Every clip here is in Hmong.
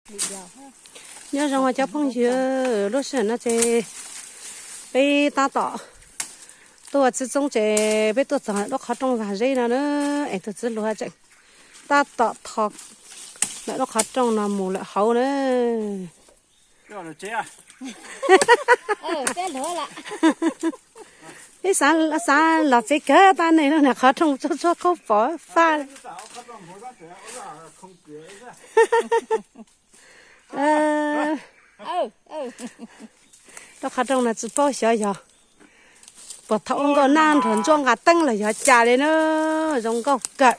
Nyob zoo cov phooj ywg, lub sij hawm no ces peb tab tom tuaj txhij txoob ces peb tuaj txog lub qhov rooj vam zeb no na, es tus txiv hluas tseem tab tom tho lawm lub qhov rooj no mus lawm hauv na. Ib xav los tsev kawg tag ne, lub niag qhov rooj tsuag tsuag khaub pom faj. Lub qhov rooj no tsis paub xyov yog puas thaum ua nkauj nab nrog ntsuab nqa teeb los yog cas li na, zoo nkauj kawg.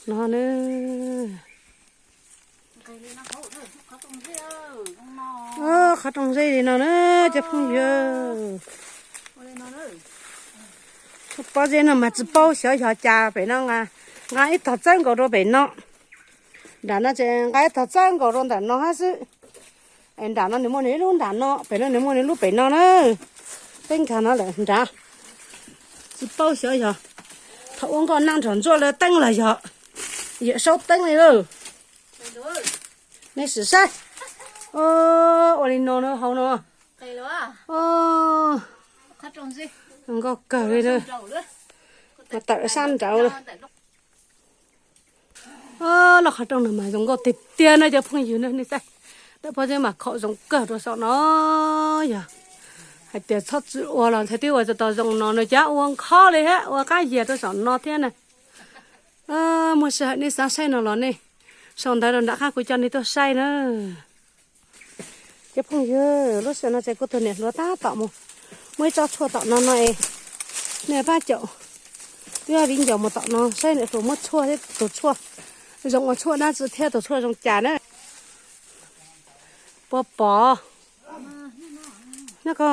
No na, qhov rooj zeb li no na cov phooj ywg. Pob zeb no mas tsis paub xyov yog cas pem no, nqa ib tog txawb nkaus rau pem no. Nram no ces nqa ib tog txawb nkaus rau ntawm no hab xwb. Es nram no nws muaj nws ib lub nram no, pem no nws muaj nws lub pem no na. Peb nkag no lawm nrad. Tsis paub xyov yog thaum ua nkauj nab nrog ntsuab lawv teeb los yog yawm saub teeb li lawm. Nej sim saib. Ua li no na hauv no. Zoo nkauj kawg li na. Mas tawm sab nraud lawm. Lub qhov rooj no mas zoo nkauj tiag tiag na cov phooj ywg na, nej saib. Tawm pob zeb mas khaum zoo kawg rau saum no. Yog hais tias txhob txwm ua los txhais tib ua tsis tau zoo no, nws cov ua nkhob li hab ua qab yias rau saum no thiab na. Muaj sij hawm nej xav saib no los nej sau ntawv rau nram qab kuv coj nej tuaj saib na. Cov phooj ywg, lub sij hawm no ces kuv tus niam hluas tab tom mus muaj ib tsob tshuaj tom no no es, nej pab caum, twb viv ncaus mus tom no saib niam hluas muab tshuaj thiab tus tshuaj zoo ua tshuaj dab tsi thiab tus tshuaj zoo cas na. Puas pom? Nyob ko.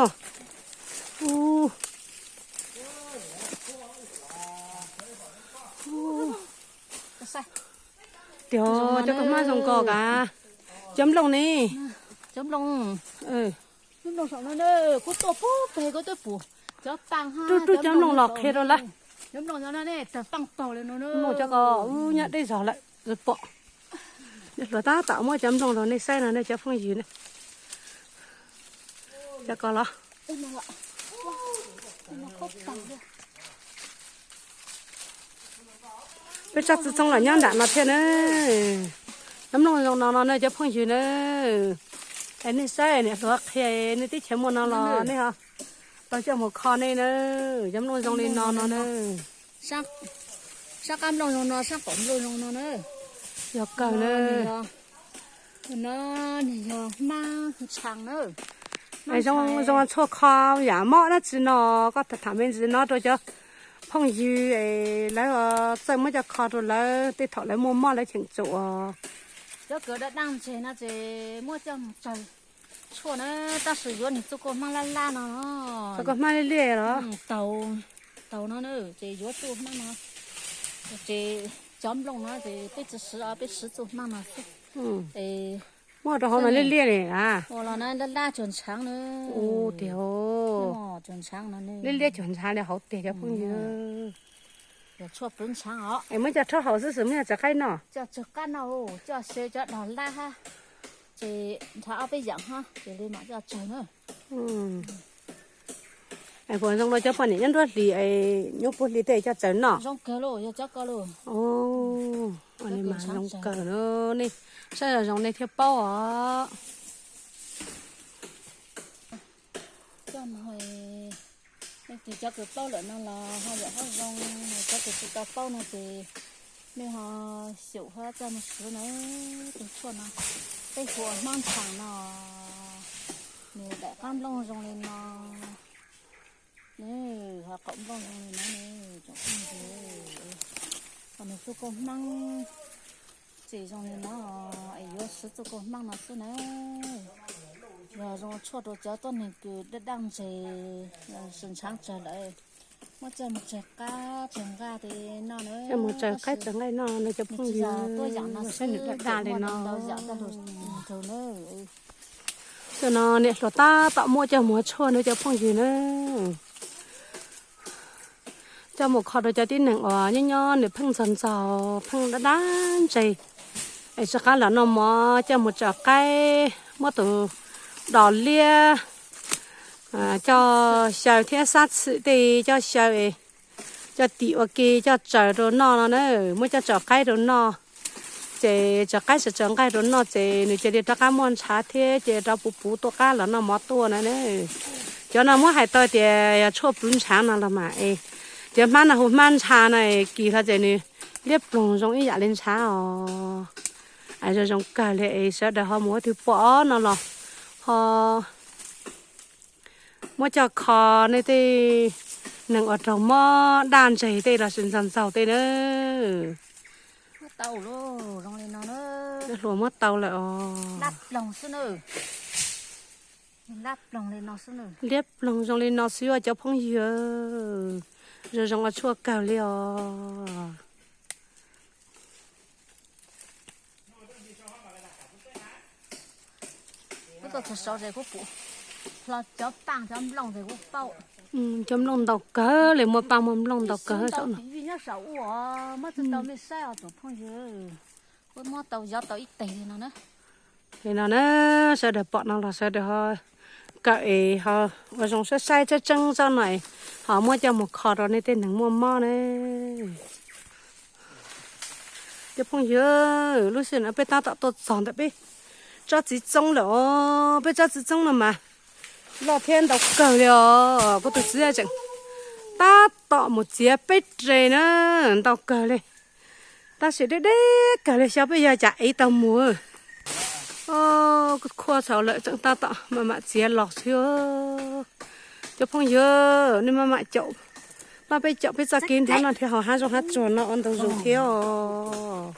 Tiag, cov koj hmab zoo ko kav. Cov nplooj ne? Cov nplooj, cov nplooj saum no kuv tuaj puag pem ko twb pum cov paj hab, rub cov nplooj los qhia rau lawv. Cov nplooj no ne tawg paj paug li no, nplooj cov ko nyob deb zog lawm tsis pom. Niam hluas tab tom muab cov nplooj rau nej saib no ne cov phooj ywg ne. Cov ko los. Peb tsob txhij txoob los nyob nram no thiab na. Cov nplooj zoo no no ne cov phooj ywg na. Es nej saib niam hluas qhia nej teb chaws muaj no los nej ho tau coj mus kho nej na. Cov nplooj zoo li no no na. Sab qab nplooj zoo no, sab qaum nplooj zoo no na. Yog kawg na. No nws yog hmab tshaav na. Zoo zoo tshuaj kho yam mob dab tsi no, koj tham me ntsis no rau cov phooj ywg es lawv txawj muab coj kho rau lawv tej thaum lawv muaj mob lawv cheem tsum. Cov kawg daj daj ntseg no ces muab coj mus tsawg tshuaj na, tab sis yuav nws txuj kua hmab laj laj no. Txuj kua hmab liab liab los? Taus, taus no na, ces yuav txuj hmab no. Ces cov nplooj no ces peb tsis siv os, peb siv txuj hmab no xwb. Muab rau hauv mas liab liab li a. Ua los na laj laj cuag ntshaav na. Tiag, cuag ntshaav no, liab liab cuag ntshaav li hauv tiag cov phooj ywg. Yog tshuaj pwv ntshaav os. Es muab coj rhaub haus xwb xwb, muab coj txawv qaib noj? Coj txawv qaib noj, coj xyaw cov dag lab hab, ces nrhav ob peb yaam hab ces li mam coj tsawg na. Es puas zoo rau cov poj niam nyob nruab hlis, nyob puag hli tej coj txawg noj? Zoo kawg lauj, yog cov ko lauj. Ua li mas zoo kawg na, nej saib zoo zoo nej thiaj paub os. Coj mus, nej tis cov kws paub lawm no los ho yam hob zoo, cov kws tsis tau paub no ces nej ho xyaum ho coj mus swv na. Tus tshuaj no peb hu ua hmab ntshaas no, nws daim qab nplooj zoo li no, nws ho qaum nplooj zoo li no ne, tsoom phooj ywg, nws txuj kauj hmab txi zoo li no es yuav siv txuj kauj hmab no xwb na. Yog zoo tshuaj rau cov tuab neeg kws daj daj ntseg, sw ntshaav tsawg lawm, muab coj mus tsawg qab tsawg nqaj li no na. Coj mus tsawg qab tsawg nqaj no no cov phooj ywg, saib nws daj daj li no. Cov no niam hluas tab tom muab coj mus ua tshuaj na cov phooj ywg na. Coj mus kho rau cov tib neeg uas nyob nyob nws pheej ntxaug ntxaug, pheej dab dab ntseg, es rov qab los noj mov, coj mus tsaws qaib, muab tus dos liab, coj xyaw thiab xab txhwm tej coj xyaw, coj tim ua ke coj tsaws rau noj no na, muab coj tsaws qaib rau noj. Ces tsaws qaib tsaws nqaij rau noj ces nws cia li rov qab muaj ntshav thiab ces rov puv puv tuaj qab los noj mov tuaj na. Cov no muab hais tau tias yog tshuaj pwv ntshav no los mas es, cov hmab no hu hmab ntsha no, kis hlo ces nws liab ploog zoo ib yam li ntshav os. Zoo zoo kawg li es sawv daws ho mus ua twg pom no los ho muab coj kho nej tej neeg uas raug mob daj ntseg tej los sis ntxaug ntxaug tej na. Hluas muab tau lawm os. Liab ploog zoo li no xwb os cov phooj ywg. Zoo zoo ua tshuaj kawg li os. Cov nplooj ntau kawg li, muaj paj muaj nplooj ntau kawg. Li no na, sawv daws pom no los sawv daws ho kawm es ho ua zoo saib saib tseeb tseeb tsob no es ho muab coj mus kho rau nej tej neeg muaj mob na. Cov phooj ywg, lub sij hawm no peb tab tom tuaj txog ntawm peb tsob txiv txoob lawm os. Peb tsob txiv txoob no mas loj thiab ntau kawg li os. Kuv tus txiv tseem tab tom mus txiav peb re na, ntau kawg li. Tab sis deb deb kawg li, xyov peb yog cas ev tau mus. Khuaj txhaum lawm tseem tab tom maj mam txiav los xwb. Cov phooj ywg, nej maj mam caum, pab peb caum peb txoj kev nrhiav noj nrhiav haus hab zoov hab tsuag no ua ntau zus thiab os.